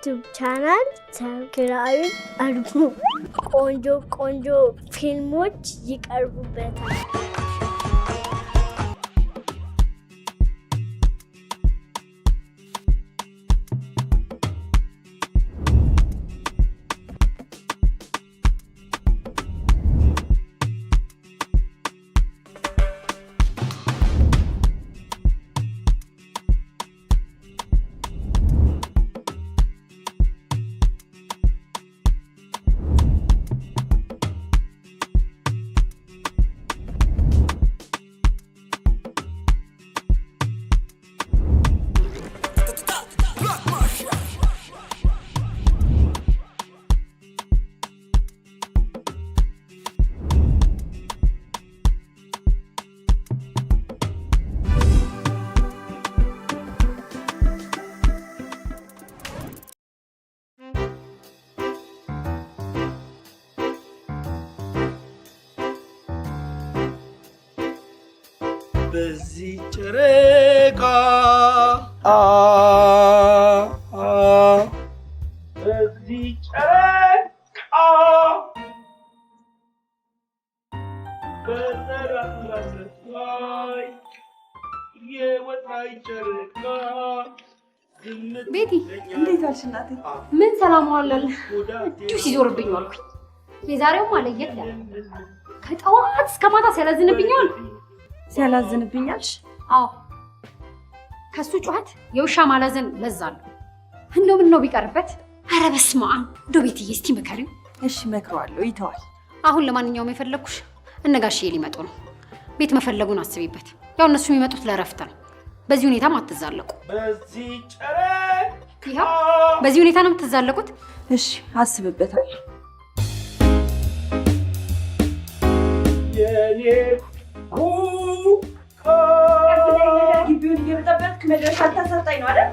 YouTube channel subscribe አድርጉ። ቆንጆ ቆንጆ ፊልሞች ይቀርቡበታል። በዚህ ጨረቃ አ አ በዚህ ጨረቃ በጠራራ ላይ የወጣች ጨረቃ። ቤቲ። እንዴት ዋልሽ እናቴ? ምን ሰላም ዋላል። እንዲሁ ሲዞርብኝ ዋልኩኝ። የዛሬውማ ለየት ያለ ከጠዋት እስከ ማታ ሲያላዝንብኝ ዋልኩ። ሲያላዝንብኝ አልሽ? አዎ፣ ከሱ ጩኸት የውሻ ማላዘን ለዛ ነው። እንደው ምን ነው ቢቀርበት። ኧረ በስመ አብ! እንደው ቤትዬ እስቲ ምከሪው። እሺ እመክረዋለሁ፣ ይተዋል። አሁን ለማንኛውም የፈለግኩሽ እነ ጋሽዬ ሊመጡ ነው። ቤት መፈለጉን አስቢበት። ያው እነሱ የሚመጡት ለእረፍት ነው። በዚህ ሁኔታም አትዛለቁ። በዚህ ጨረቃ። ይኸው በዚህ ሁኔታ ነው የምትዛለቁት። እሺ አስብበታለሁ። የኔ ኩካ። ግቢውን እየበጠበጥክ መድረሻ አልታሳጣኝ ነው አይደል?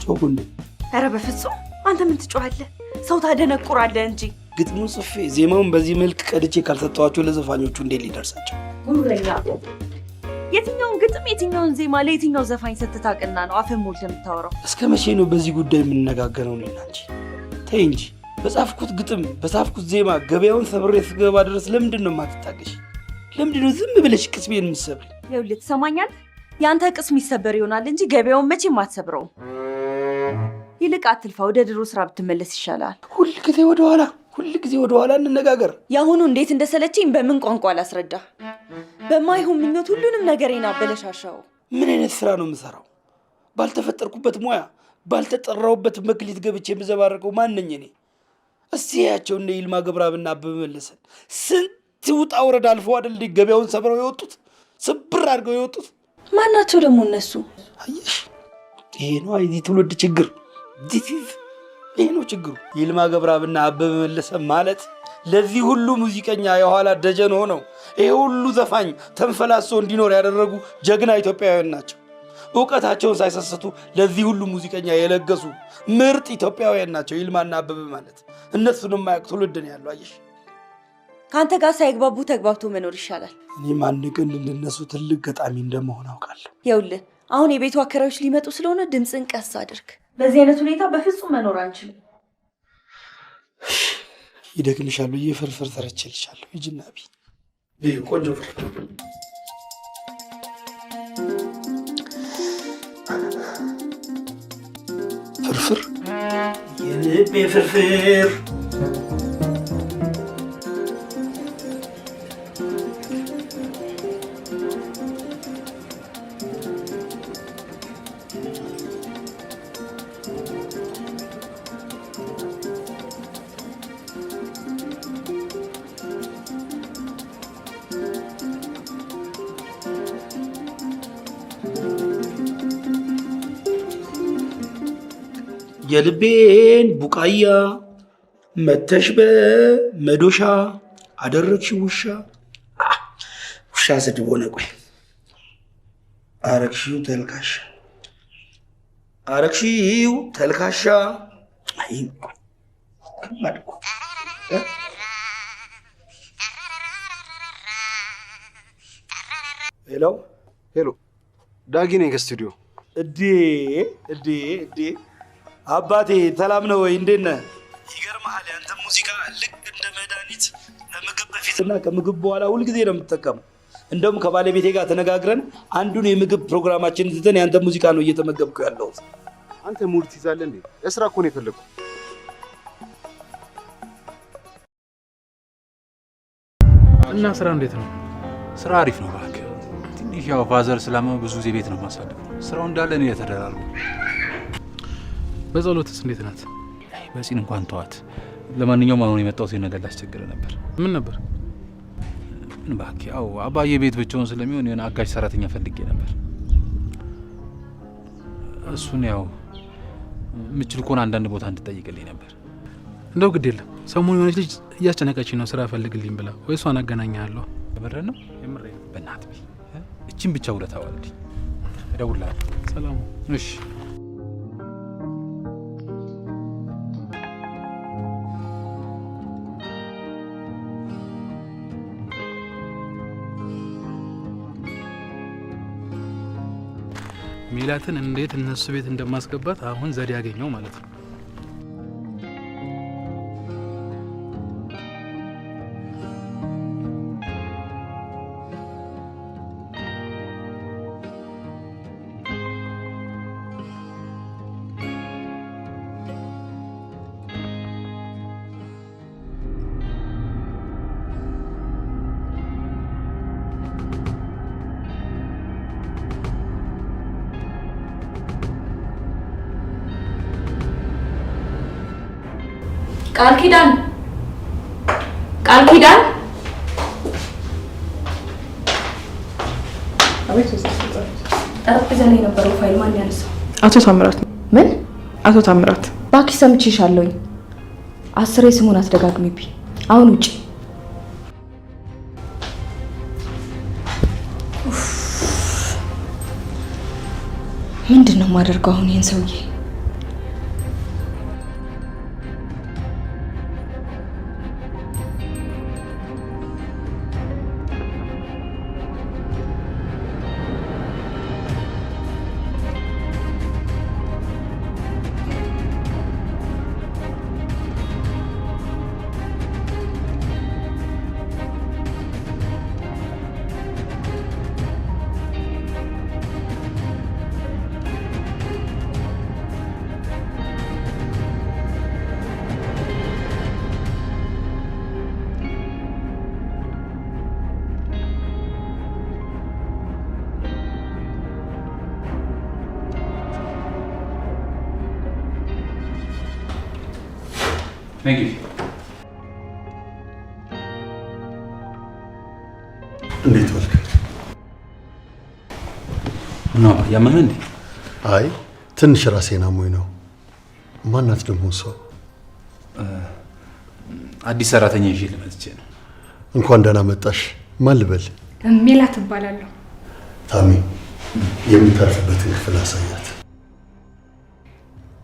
ጮኩ እንዴ? ኧረ በፍጹም፣ አንተ ምን ትጮኻለህ? ሰው ታደነቁራለህ እንጂ። ግጥሙን ጽፌ ዜማውን በዚህ መልክ ቀድቼ ካልሰጠኋቸው ለዘፋኞቹ እንዴት ሊደርሳቸው? ጉረኛ። የትኛውን ግጥም የትኛውን ዜማ ለየትኛው ዘፋኝ ስትታቅና ነው አፍን ሞልተህ የምታወራው? እስከ መቼ ነው በዚህ ጉዳይ የምንነጋገረው? እኔና አንቺ? ተይ እንጂ፣ በጻፍኩት ግጥም በጻፍኩት ዜማ ገበያውን ሰብሬ እስክገባ ድረስ ለምንድን ነው የማትታገሽ? ለምንድን ነው ዝም ብለሽ ቅስሜን የምትሰብሪ? ይኸውልህ ትሰማኛለህ? የአንተ ቅስም ይሰበር ይሆናል እንጂ ገበያውን መቼም አትሰብረውም። ይልቅ አትልፋ፣ ወደ ድሮ ስራ ብትመለስ ይሻላል። ሁል ጊዜ ወደኋላ፣ ሁል ጊዜ ወደኋላ እንነጋገር። የአሁኑ እንዴት እንደሰለቸኝ በምን ቋንቋ ላስረዳ? በማይሆን ምኞት ሁሉንም ነገሬን አበለሻሻው። ምን አይነት ስራ ነው የምሰራው? ባልተፈጠርኩበት ሙያ ባልተጠራሁበት መክሊት ገብቼ የምዘባረቀው ማን ነኝ እኔ? እስቲ ያቸው እነ ይልማ ገብረአብና አበበ መለሰን ስንት ውጣ ውረድ አልፈው አይደል እንዴ ገበያውን ሰብረው የወጡት፣ ስብር አድርገው የወጡት? ማናቸው ደግሞ እነሱ? አየሽ፣ ይሄ ነው የዚህ ትውልድ ችግር። This is ይሄ ነው ችግሩ። ይልማ ገብረአብና አበበ መለሰ ማለት ለዚህ ሁሉ ሙዚቀኛ የኋላ ደጀን ሆነው ይሄ ሁሉ ዘፋኝ ተንፈላሶ እንዲኖር ያደረጉ ጀግና ኢትዮጵያውያን ናቸው። እውቀታቸውን ሳይሰስቱ ለዚህ ሁሉ ሙዚቀኛ የለገሱ ምርጥ ኢትዮጵያውያን ናቸው ይልማና አበበ ማለት። እነሱን የማያውቅ ትውልድ ነው ያለው። አየሽ፣ ከአንተ ጋር ሳይግባቡ ተግባብቶ መኖር ይሻላል። እኔም አንድ ቀን እንደነሱ ትልቅ ገጣሚ እንደመሆን አውቃለሁ። ይኸውልህ አሁን የቤቱ አከራዮች ሊመጡ ስለሆነ ድምፅን ቀስ አድርግ። በዚህ አይነት ሁኔታ በፍጹም መኖር አንችልም። ይደክምሻል ብዬ ፍርፍር ሰርቼልሻለሁ። ሂጂና ብይ ብይ፣ ቆንጆ ፍርፍር። ፍርፍር፣ የልቤ ፍርፍር። የልቤን ቡቃያ መተሽ በመዶሻ አደረግሽ ውሻ። ውሻ ስድብ ሆነ። ቆይ፣ አረግሽው ተልካሻ፣ አረግሽው ተልካሻ። አይ ከባድ እኮ። Hello። Hello፣ ዳጊ ነኝ ከስቱዲዮ። እዴ እዴ እዴ አባቴ ሰላም ነው ወይ? እንዴት ነህ? ይገርምሃል፣ ያንተ ሙዚቃ ልክ እንደ መድኃኒት ከምግብ በፊትና ከምግብ በኋላ ሁልጊዜ ነው የምትጠቀመው። እንደውም ከባለቤቴ ጋር ተነጋግረን አንዱን የምግብ ፕሮግራማችንን ትተን ያንተ ሙዚቃ ነው እየተመገብኩ ያለሁት። አንተ mood ትይዛለህ እንዴ? ለስራ እኮ ነው የፈለግኩት። እና ስራ እንዴት ነው? ስራ አሪፍ ነው እባክህ። ትንሽ ያው father ስላመመ ብዙ ጊዜ ቤት ነው የማሳልፈው። ስራው እንዳለ እኔ ተደራርቦ። በጸሎትስ እንዴት ናት? አይ በጺን እንኳን ተዋት። ለማንኛውም አሁን የመጣሁት ነገር ላስቸግርህ ነበር። ምን ነበር? ምን እባክህ፣ ያው አባዬ ቤት ብቻውን ስለሚሆን የሆነ አጋዥ ሰራተኛ ፈልጌ ነበር። እሱን ያው የምችል ከሆነ አንዳንድ ቦታ እንድጠይቅልኝ ነበር። እንደው ግድ የለም፣ ሰሞኑን የሆነች ልጅ እያስጨነቀችኝ ነው ስራ ፈልግልኝ ብላ፣ ወይ እሷን አገናኛለሁ። የምርህን ነው? የምሬን ነው። በእናትህ ቢ እቺን ብቻ ውለታ ዋልልኝ። እደውልልሃለሁ። ሰላም። እሺ። ሜላትን እንዴት እነሱ ቤት እንደማስገባት አሁን ዘዴ ያገኘው ማለት ነው። ቃል ኪዳን፣ ቃል ኪዳን። ጠረጴዛ ላይ የነበረው ፋይል ማን ያነሳው? አቶ ታምራት። ምን? አቶ ታምራት። እባክሽ ሰምቼሻለሁኝ። አስሬ ስሙን አትደጋግሚብኝ። አሁን ውጪ። ምንድን ነው የማደርገው አሁን ይህን ሰውዬ? ነይ ግቢ። እንዴት ዋልክ? ምነው አባ ያመመህ እንዴ? አይ ትንሽ ራሴን አሞኝ ነው። ማናት ደግሞ እሷ? አዲስ ሰራተኛ ይዤ ልመጥቼ ነው። እንኳን ደህና መጣሽ። ማን ልበል? ሜላት እባላለሁ። ታሚ፣ የምታርፍበትን ክፍል አሳያት።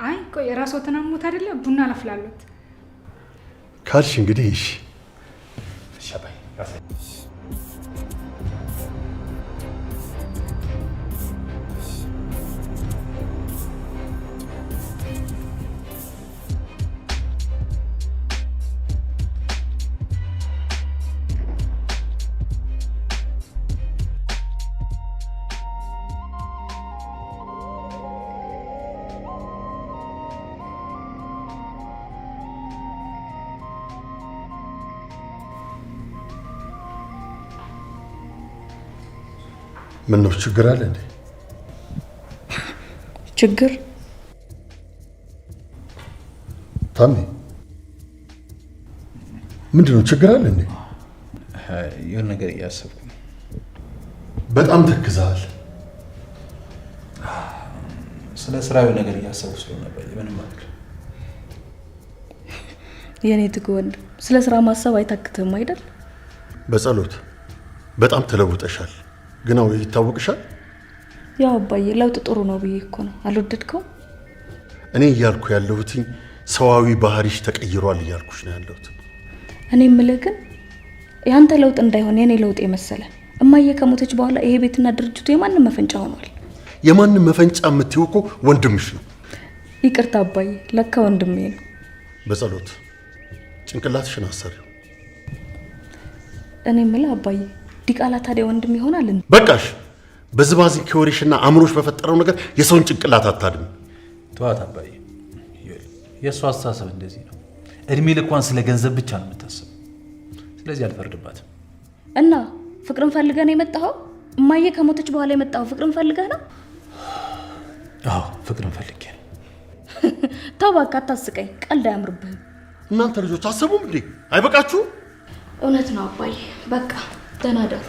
አይ ቆይ ራስዎትን አሞት አይደለ? ቡና ላፍላሎት። ካልሽ እንግዲህ እሺ። እሺ አባዬ አሳይ። ምን ነው ችግር አለ እንዴ? ችግር? ታሚ፣ ምንድን ነው ችግር አለ እንዴ? የሆነ ነገር እያሰብኩ ነው። በጣም ተክዘሃል። ስለ ስራዊ ነገር እያሰብኩ ስለሆነ ነበር። ምንም አይደል። የኔ ትጉ ወንድም፣ ስለ ስራ ማሰብ አይታክትህም አይደል? በጸሎት በጣም ተለውጠሻል። ግን አዎ ይታወቅሻል። ያው አባዬ ለውጥ ጥሩ ነው ብዬ እኮ ነው። አልወደድከውም? እኔ እያልኩ ያለሁትኝ ሰዋዊ ባህሪሽ ተቀይሯል እያልኩሽ ነው ያለሁት። እኔ የምልህ ግን ያንተ ለውጥ እንዳይሆን የኔ ለውጥ የመሰለ፣ እማዬ ከሞተች በኋላ ይሄ ቤትና ድርጅቱ የማንም መፈንጫ ሆኗል። የማንም መፈንጫ የምትይው እኮ ወንድምሽ ነው። ይቅርታ አባዬ፣ ለካ ወንድሜ ነው። በጸሎት ጭንቅላትሽን አሰሪው። እኔ የምልህ አባዬ፣ ዲቃላ ታዲያ ወንድም ይሆናል እንዴ? በቃሽ። በዝባዝንኬ ወሬሽና አእምሮሽ በፈጠረው ነገር የሰውን ጭንቅላት አታድሚ። ተዋት አባዬ። የእሷ አስተሳሰብ እንደዚህ ነው። እድሜ ልኳን ስለ ገንዘብ ብቻ ነው የምታስበው። ስለዚህ አልፈርድባትም። እና ፍቅርን ፈልገህ ነው የመጣኸው? እማዬ ከሞተች በኋላ የመጣኸው ፍቅርን ፈልገህ ነው? አዎ ፍቅርን ፈልጌ ነው። ተው እባክህ አታስቀኝ፣ ቀልድ አያምርብህም። እናንተ ልጆች አሰቡም እንዴ? አይበቃችሁም? እውነት ነው አባዬ። በቃ ደህና ደሩ።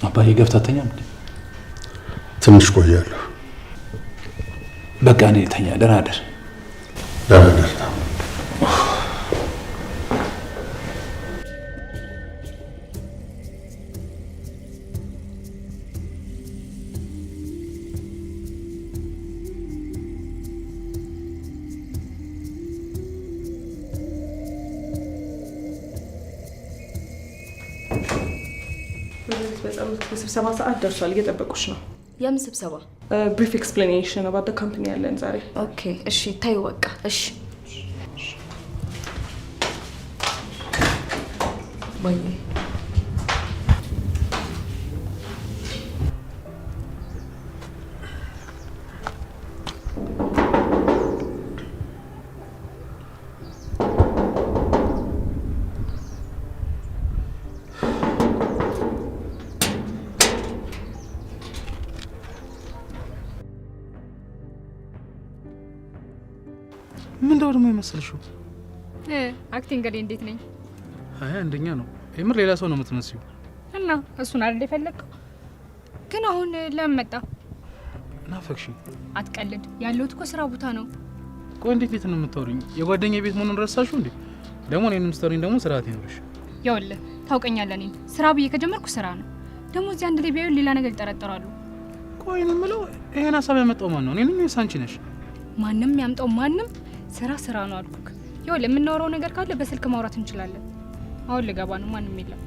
አባዬ ገብተህ አትተኛም እንዴ? ትንሽ ቆያለሁ። በቃ እኔ ተኛ። ደህና እደር። ደህና እደር። የስብሰባ ሰዓት ደርሷል። እየጠበቁሽ ነው። የምን ስብሰባ? Brief explanation about the company ያለን ዛሬ። Okay እሺ፣ ተይው በቃ እሺ። ባዬ ምን እንደው ደግሞ የመሰልሽው? Acting ላይ እንዴት ነኝ? አይ አንደኛ ነው። የምር ሌላ ሰው ነው የምትመስዪው። እና እሱን አይደል የፈለግከው? ግን አሁን ለምን መጣ? ናፈቅሽኝ። አትቀልድ። ያለሁት እኮ ስራ ቦታ ነው። ቆይ እንዴት እንዴት ነው የምታወሪኝ? የጓደኛ ቤት መሆኑን ረሳሽው እንዴ? ደግሞ እኔንም ስታወሪኝ ደግሞ ስርዓት ይኖርሽ። ይኸውልህ ታውቀኛለህ፣ እኔን ስራ ብዬ ከጀመርኩ ስራ ነው። ደግሞ እዚህ አንድ ላይ ቢያዩ ሌላ ነገር ይጠረጠራሉ። ቆይ እኔ የምለው ይሄን ሀሳብ ያመጣው ማን ነው? እኔ ነኝ ወይስ አንቺ ነሽ? ማንም ያምጣው ማንም፣ ስራ ስራ ነው አልኩክ። ይኸውልህ የምናወራው ነገር ካለ በስልክ ማውራት እንችላለን። አሁን ልገባ ነው፣ ማንም የለም።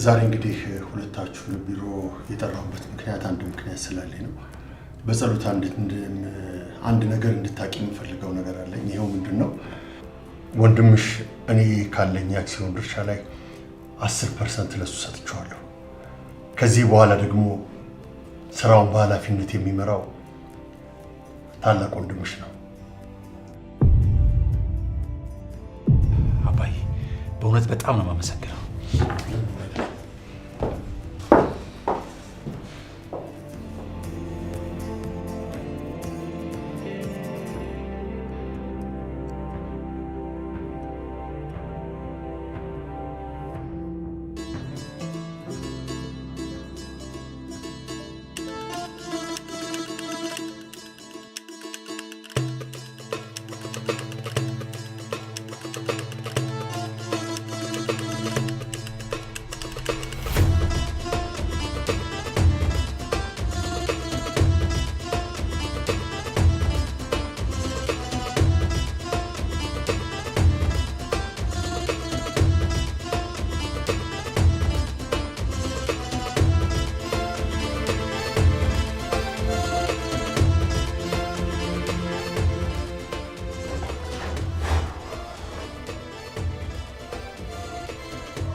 ዛሬ እንግዲህ ሁለታችሁን ቢሮ የጠራሁበት ምክንያት አንድ ምክንያት ስላለኝ ነው። በጸሎት አንድ ነገር እንድታቂ የምፈልገው ነገር አለኝ። ይኸው ምንድን ነው? ወንድምሽ እኔ ካለኝ የአክሲዮን ድርሻ ላይ 10% ለሱ ሰጥቼዋለሁ። ከዚህ በኋላ ደግሞ ስራውን በኃላፊነት የሚመራው ታላቅ ወንድምሽ ነው። አባዬ በእውነት በጣም ነው የማመሰግነው።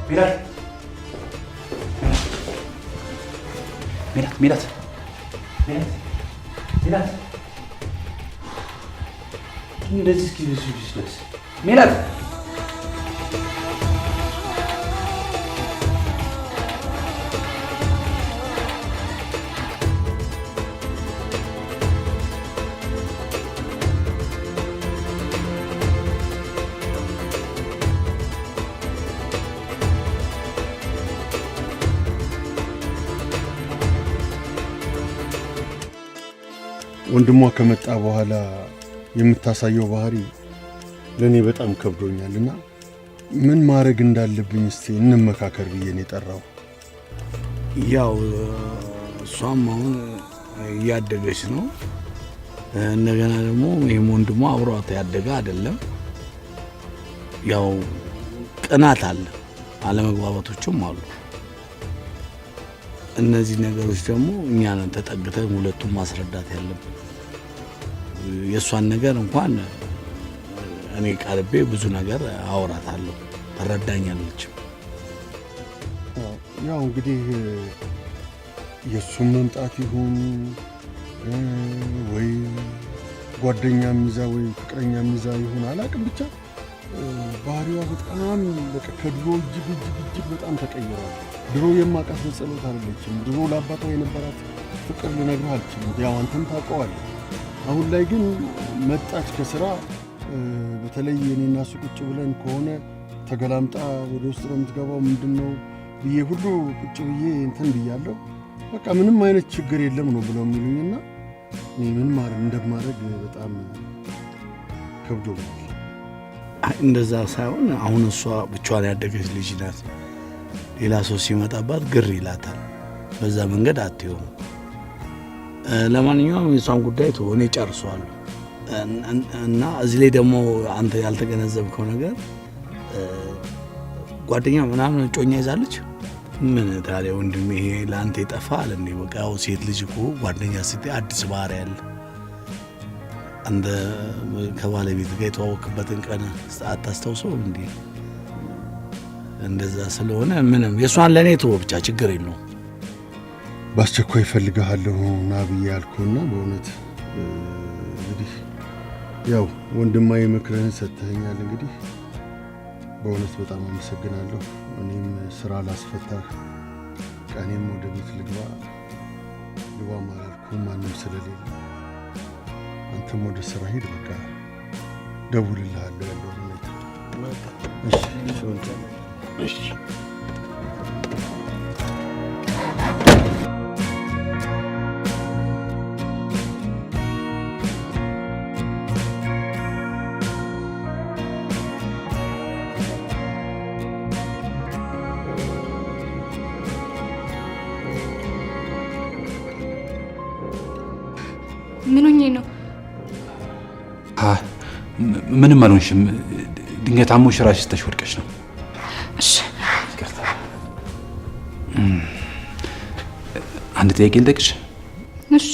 ሜላት ሜላት ሜላት ሜላት ሜላት እንደዚህ እስኪ ድረስ ሜላት። ወንድሟ ከመጣ በኋላ የምታሳየው ባህሪ ለእኔ በጣም ከብዶኛል እና ምን ማድረግ እንዳለብኝ እስቲ እንመካከር ብዬ ነው የጠራው። ያው እሷም አሁን እያደገች ነው። እንደገና ደግሞ ይህም ወንድሟ አብሯት ያደገ አይደለም። ያው ቅናት አለ፣ አለመግባባቶችም አሉ። እነዚህ ነገሮች ደግሞ እኛ ነን ተጠግተን ሁለቱም ማስረዳት ያለብን። የእሷን ነገር እንኳን እኔ ቀርቤ ብዙ ነገር አወራታለሁ፣ ትረዳኛለች። ያው እንግዲህ የእሱም መምጣት ይሁን ወይ ጓደኛም ይዛ ወይ ፍቅረኛም ይዛ ይሁን አላውቅም፣ ብቻ ባህሪዋ በጣም በቃ ከድሮ እጅግ እጅግ እጅግ በጣም ተቀይሯል። ድሮ የማውቃት በጸሎት አይደለችም። ድሮ ለአባቷ የነበራት ፍቅር ልነግርህ አልችልም። ያው አንተም ታውቀዋለህ። አሁን ላይ ግን መጣች ከስራ፣ በተለይ እኔና እሱ ቁጭ ብለን ከሆነ ተገላምጣ ወደ ውስጥ ነው የምትገባው። ምንድን ነው ብዬ ሁሉ ቁጭ ብዬ እንትን ብያለሁ። በቃ ምንም አይነት ችግር የለም ነው ብለው የሚሉኝና እኔ ምን ማድረግ እንደማደርግ በጣም ከብዶኛል። እንደዛ ሳይሆን አሁን እሷ ብቻዋን ያደገች ልጅ ናት። ሌላ ሰው ሲመጣባት ግር ይላታል። በዛ መንገድ አትየውም። ለማንኛውም የእሷን ጉዳይ ተወው፣ እኔ ጨርሰዋለሁ። እና እዚህ ላይ ደግሞ አንተ ያልተገነዘብከው ነገር ጓደኛ ምናምን እጮኛ ይዛለች። ምን ታዲያ ወንድሜ ይሄ ለአንተ ይጠፋል እንዴ? በቃ ያው ሴት ልጅ እኮ ጓደኛ ስትይ አዲስ ባህሪ አለ። አንተ ከባለቤት ጋር የተዋወቅበትን ቀን አታስታውሰውም እንዴ? እንደዛ ስለሆነ ምንም የእሷን ለእኔ ተወው ብቻ፣ ችግር የለውም። በአስቸኳይ እፈልግሃለሁ ና ብዬ ያልኩህና በእውነት እንግዲህ ያው ወንድማዊ ምክርህን ሰጥተኸኛል። እንግዲህ በእውነት በጣም አመሰግናለሁ። እኔም ስራ ላስፈታህ፣ ቀኔም ወደ ቤት ልግባ ግባም አላልኩም ማንም ስለሌለ፣ አንተም ወደ ስራ ሂድ። በቃ ደውልልሃለሁ ያለውን ሁኔታ። እሺ። ምን ሆኜ ነው? ምንም አልሆንሽም። ድንገት አሞሽ ራስሽ ስተሽ ወድቀሽ ነው። እሺ ይቅርታ። አንድ ጥያቄ ልጠይቅሽ? እሺ።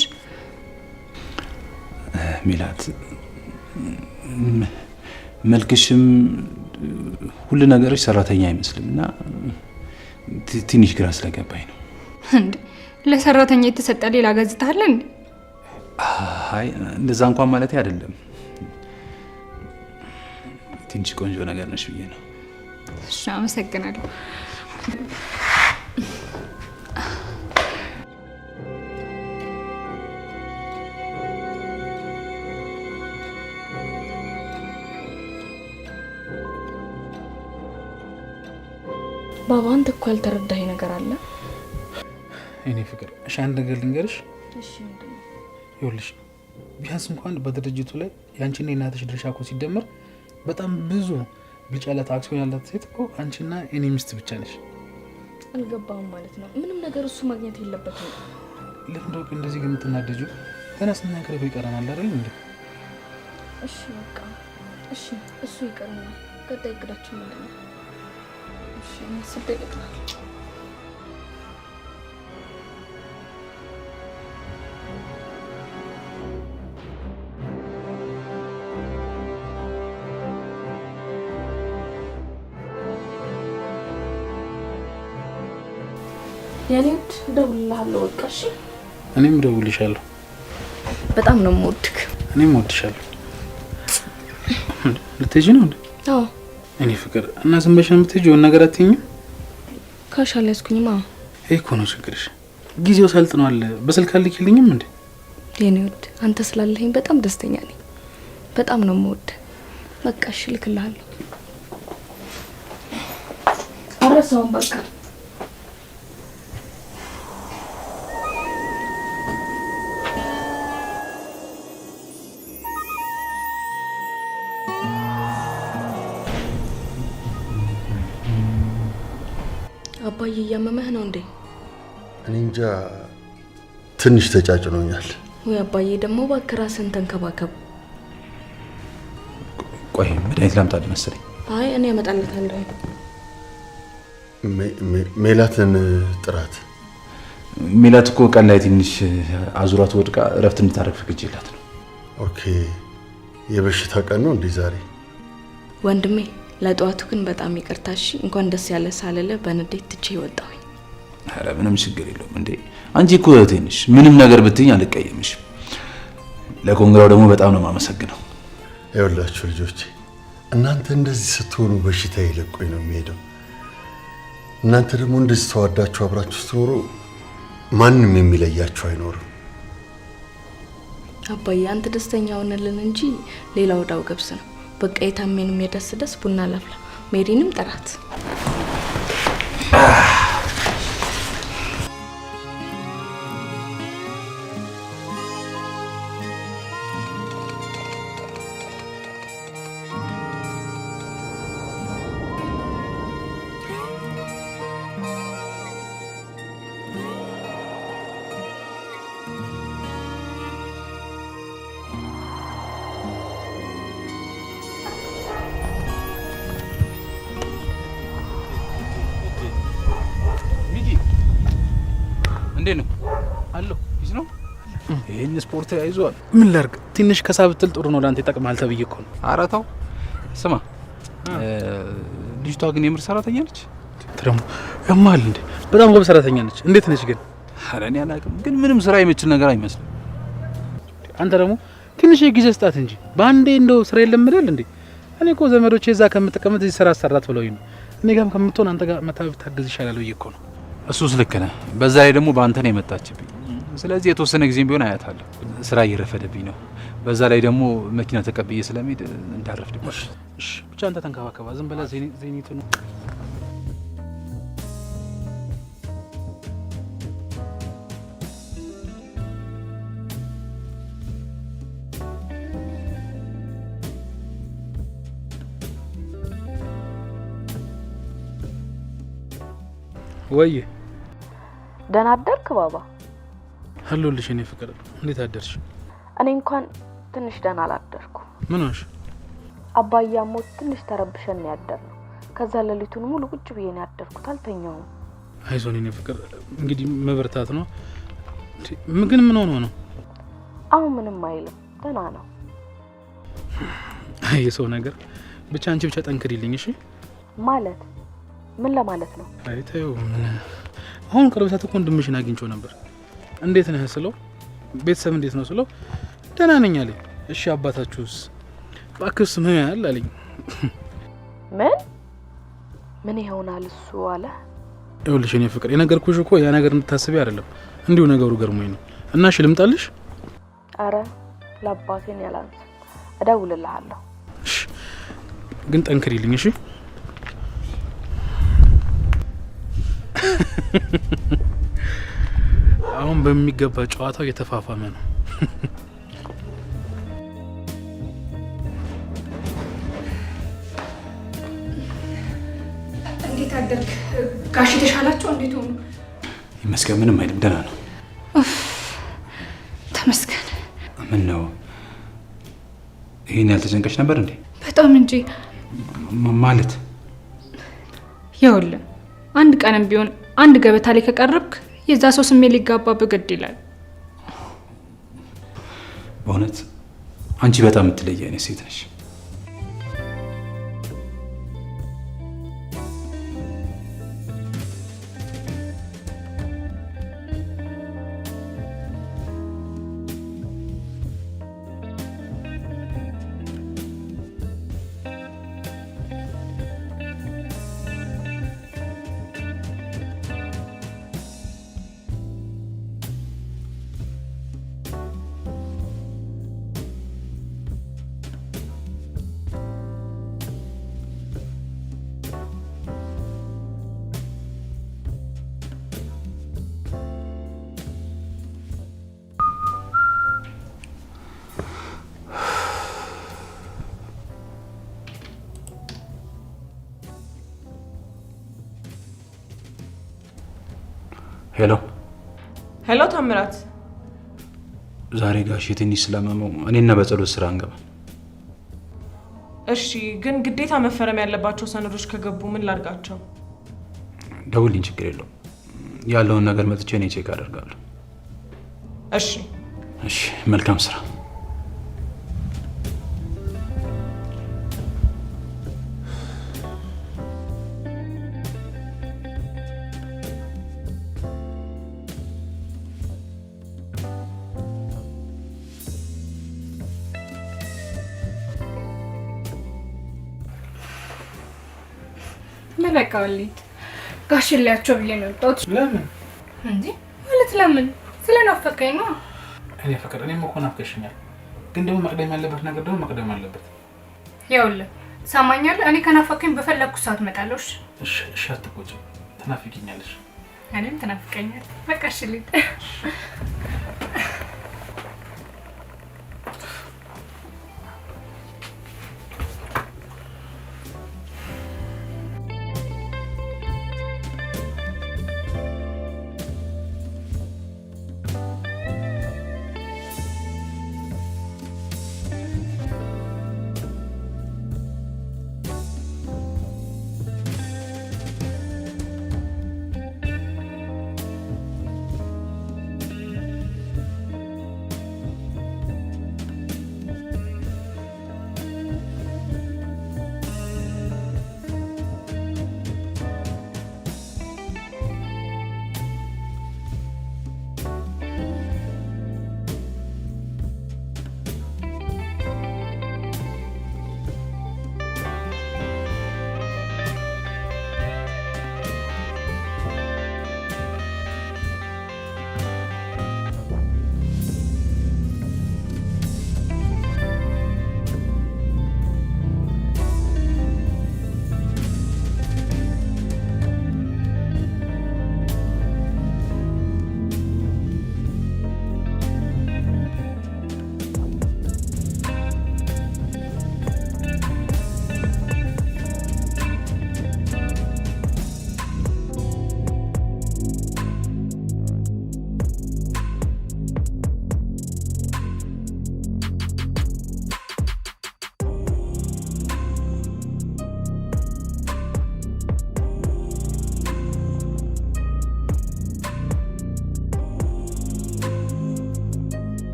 ሜላት፣ መልክሽም ሁሉ ነገርሽ ሰራተኛ አይመስልም እና ትንሽ ግራ ስለገባኝ ነው። እንዴ ለሰራተኛ የተሰጠ ሌላ ገጽታ አለ እንዴ? አይ እንደዛ እንኳን ማለት አይደለም። ትንሽ ቆንጆ ነገር ነሽ ብዬ ነው። እሺ አመሰግናለሁ። ባባ አንተ እኮ ያልተረዳኸኝ ነገር አለ። እኔ ፍቅር፣ እሺ አንድ ነገር ልንገርሽ። እሺ ምንድን ነው? ይኸውልሽ ቢያንስ እንኳን በድርጅቱ ላይ የአንቺና የእናትሽ ድርሻ እኮ ሲደመር በጣም ብዙ ብልጫ ያላት አክሲዮን ያላት ሴት እኮ አንቺና የኔ ሚስት ብቻ ነሽ። አልገባህም ማለት ነው። ምንም ነገር እሱ ማግኘት የለበትም። ለምንድን ነው እንደዚህ ግን የምትናደጂው? ገና ስናገር እኮ ይቀረናል አይደል እንዴ? እሺ በቃ እሺ፣ እሱ ይቀርና ቀጣይ እቅዳችን ምንድን ነው? እሺ አስቤ እልክልሃለሁ። የኔ ውድ እደውልልሃለሁ። በቃ እሺ። እኔም እደውልልሻለሁ። በጣም ነው የምወድክ። እኔም እወድሻለሁ። ልትሄጂ ነው እንዴ? አዎ። እኔ ፍቅር፣ እና ዝም ብለሽ ነው የምትሄጂው? የሆነ ነገር አትይኝም? cash አልያዝኩኝማ። ይሄ እኮ ነው ችግርሽ። ጊዜው ሰልጥኗል። በስልክ አልክልኝም እንዴ? የኔ ውድ አንተ ስላለኸኝ በጣም ደስተኛ ነኝ። በጣም ነው የምወድህ። በቃ እሺ እልክልሃለሁ። አልረሳውም በቃ። አባዬ እያመመህ ነው እንዴ? እኔ እንጃ ትንሽ ተጫጭኖኛል። ወይ አባዬ ደግሞ እባክህ ራስህን ተንከባከብ። ቆይ መድኃኒት ላምጣልህ መሰለኝ። አይ እኔ አመጣለታለሁ። ሜላትን ጥራት። ሜላት እኮ ቀን ላይ ትንሽ አዙራት ወድቃ እረፍት እንድታረግ ፈቅጄላት ነው። Okay፣ የበሽታ ቀን ነው እንዴ ዛሬ? ወንድሜ ለጠዋቱ ግን በጣም ይቅርታ እሺ። እንኳን ደስ ያለ ሳልልህ በንዴት ትቼ ወጣሁኝ። ኧረ ምንም ችግር የለውም እንዴ። አንቺ እኮ እህቴ ነሽ። ምንም ነገር ብትይኝ አልቀየምሽም። ለኮንግራው ደግሞ በጣም ነው የማመሰግነው። ይኸውላችሁ ልጆቼ፣ እናንተ እንደዚህ ስትሆኑ በሽታ ይለቆኝ ነው የሚሄደው። እናንተ ደግሞ እንደዚህ ተዋዳችሁ አብራችሁ ስትኖሩ ማንም የሚለያችሁ አይኖርም። አባዬ አንተ ደስተኛ ሆነልን እንጂ ሌላው ወዳው ገብስ ነው። በቃ የታሜንም የደስ ደስ ቡና ላፍላ፣ ሜሪንም ጥራት። እንዴት ነው አለሁ? ይዝ ነው ይሄን ስፖርት ያይዟል። ምን ላድርግ? ትንሽ ከሳ ብትል ጥሩ ነው፣ ለአንተ ይጠቅማል ተብዬ እኮ ነው። ኧረ ተው። ስማ፣ ልጅቷ ግን የምር ሰራተኛ ነች? ደግሞ ያማል እንዴ! በጣም ጎበዝ ሰራተኛ ነች። እንዴት ነች ግን? ኧረ እኔ አላውቅም፣ ግን ምንም ስራ የምችል ነገር አይመስልም። አንተ ደግሞ ትንሽ ጊዜ ስጣት እንጂ በአንዴ እንደው ስራ የለም አይደል እንዴ? እኔ እኮ ዘመዶቼ እዛ ከምትቀመጥ እዚህ ስራ አሰራት ብለውኝ ነው። እኔ ጋርም ከምትሆን አንተ ጋር መታ ብታግዝ ይሻላል ብዬ እኮ ነው። እሱስ ልክ ነህ። በዛ ላይ ደግሞ በአንተ ነው የመጣችብኝ። ስለዚህ የተወሰነ ጊዜም ቢሆን አያታለሁ። ስራ እየረፈደብኝ ነው። በዛ ላይ ደግሞ መኪና ተቀብዬ ስለሚሄድ እንዳረፍድብኝ። እሺ ብቻ አንተ ተንከባከባ። ዝም ብለህ ዜኒቱን ወይ ደህና አደርክ ባባ? አለሁልሽ የእኔ ፍቅር። እንዴት አደርሽ? እኔ እንኳን ትንሽ ደህና አላደርኩም። ምን ሆንሽ? አባዬ አሞት ትንሽ ተረብሸን ነው ያደርነው። ከዛ ሌሊቱን ሙሉ ቁጭ ብዬ ነው ያደርኩት፣ አልተኛሁም። አይዞን የእኔ ፍቅር፣ እንግዲህ መበርታት ነው። ግን ምን ሆኖ ነው? አሁን ምንም አይልም፣ ደህና ነው። አይ የሰው ነገር ብቻ፣ አንቺ ብቻ ጠንክሪልኝ እሺ። ማለት ምን ለማለት ነው? አይ ተይው። ምን አሁን ቅርብ ሰዓት እኮ ወንድምሽን አግኝቼው ነበር። እንዴት ነህ ስለው፣ ቤተሰብ እንዴት ነው ስለው ደህና ነኝ አለኝ። እሺ አባታችሁስ? እባክህ ምን ያህል አለኝ። ምን ምን ይሆናል እሱ አለ። ይኸውልሽ የእኔ ፍቅር የነገርኩሽ እኮ ያ ነገር እንድታስቢ አይደለም፣ እንዲሁ ነገሩ ገርሞኝ ነው። እና እሺ ልምጣልሽ? አረ ለአባቴን ያላንስ እደውልልሃለሁ። እሺ ግን ጠንክሪልኝ እሺ። አሁን በሚገባ ጨዋታው እየተፋፋመ ነው። እንዴት አደርክ ጋሽ? የተሻላቸው እንዴት ሆኑ? ይመስገን ምንም አይልም፣ ደህና ነው። ተመስገን። ምን ነው ይሄን ያልተጨንቀሽ ነበር እንዴ? በጣም እንጂ። ማለት ይኸውልህ አንድ ቀንም ቢሆን አንድ ገበታ ላይ ከቀረብክ የዛ ሰው ስሜት ሊጋባብህ ግድ ይላል። በእውነት አንቺ በጣም የምትለይ አይነት ሴት ነሽ። Hello Hello ታምራት፣ ዛሬ ጋሼ ትንሽ ስላመመው እኔና በጸሎት ስራ አንገባ። እሺ፣ ግን ግዴታ መፈረም ያለባቸው ሰነዶች ከገቡ ምን ላድርጋቸው? ደውልኝ፣ ችግር የለውም። ያለውን ነገር መጥቼ እኔ check አደርጋለሁ። እሺ እሺ፣ መልካም ስራ። በቃ ወሊድ ጋሽ ሊያቸው ብዬ ነው የወጣሁት። ለምን እንዴ? ማለት ለምን? ስለናፈቀኝ ነው። እኔ ፍቅር፣ እኔም እኮ ናፍቀሽኛል። ግን ደግሞ መቅደም ያለበት ነገር ደግሞ መቅደም አለበት። ይኸውልህ ትሰማኛለህ? እኔ ከናፈቀኝ በፈለግኩ ሰዓት እመጣለሁ። እሺ እሺ፣ እሺ፣ አትቆጪ። ትናፍቂኛለሽ። እኔም ትናፍቀኛለህ። በቃ እሺ ልሂድ።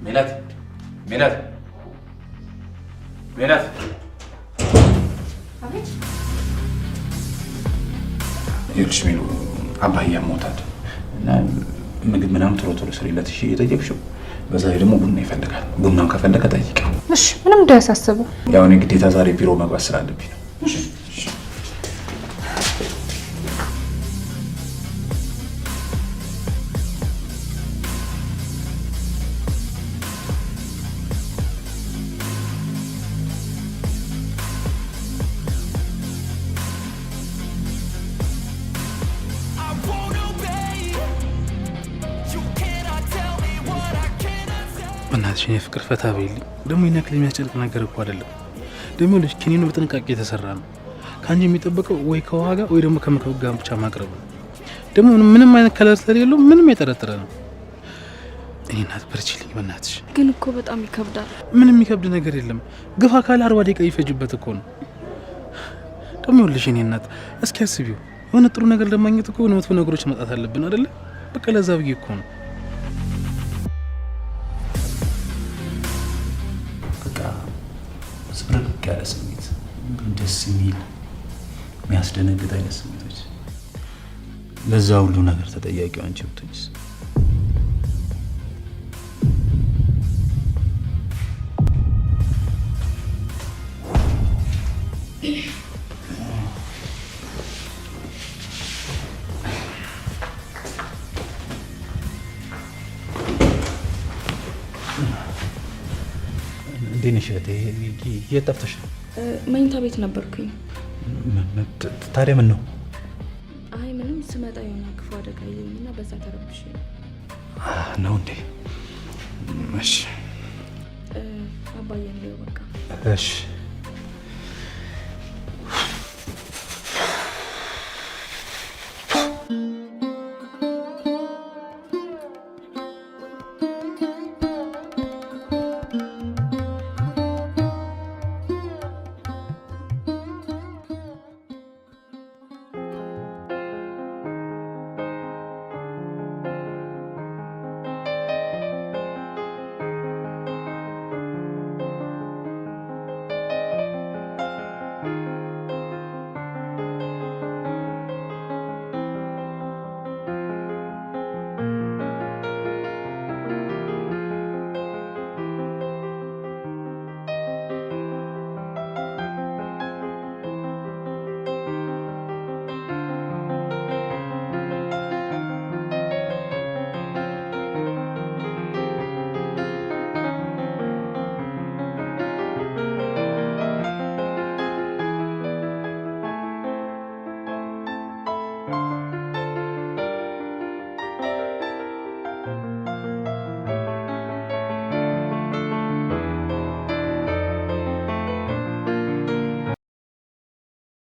ሜላት ሜላት ሜላት፣ ይኸውልሽ ሜሉ አባዬ አሞታል እና ምግብ ምናምን ቶሎ ቶሎ ስሪለት እሺ፣ እየጠየቅሽው። በዛ ላይ ደግሞ ቡና ይፈልጋል። ቡናም ከፈለገ ጠይቂው። እሺ፣ ምንም እንዳያሳስበው። ያው እኔ ግዴታ ዛሬ ቢሮ መግባት ስላለብኝ ነው። በእናትሽ እኔ ፍቅር ፈታ በይልኝ። ደግሞ ይህን ያክል የሚያስጨንቅ ነገር እኮ አይደለም። ደግሞ ልጅ ኪኒኑ በጥንቃቄ የተሰራ ነው። ከአንቺ የሚጠበቀው ወይ ከውሃ ጋር ወይ ደግሞ ከምግብ ጋር ብቻ ማቅረብ ነው። ደግሞ ምንም አይነት color ስለሌለው ምንም የጠረጠረ ነው። እኔ እናት በርቺልኝ በእናትሽ። ግን እኮ በጣም ይከብዳል። ምንም የሚከብድ ነገር የለም። ግፋ ካለ 40 ደቂቃ ይፈጅበት እኮ ነው። ደግሞ ይኸውልሽ እኔ እናት እስኪ አስቢው፣ የሆነ ጥሩ ነገር ለማግኘት እኮ የሆነ መጥፎ ነገሮች መጣት አለብን አይደለ? በቃ ለዛ ብዬ እኮ ነው። በቃ ዝብርቅ ያለ ስሜት፣ ደስ የሚል የሚያስደነግጥ አይነት ስሜቶች። ለዛ ሁሉ ነገር ተጠያቂው አንቺ ብትሆኝስ? እንዴት ነሽ እህቴ? የት ጠፍተሽ ነው? መኝታ ቤት ነበርኩኝ። ታዲያ ምን ነው? ሲያደርግ አየሁኝና በዛ ተረብሼ ነው። ነው እንዴ? እሺ አባዬን ልየው በቃ። እሺ።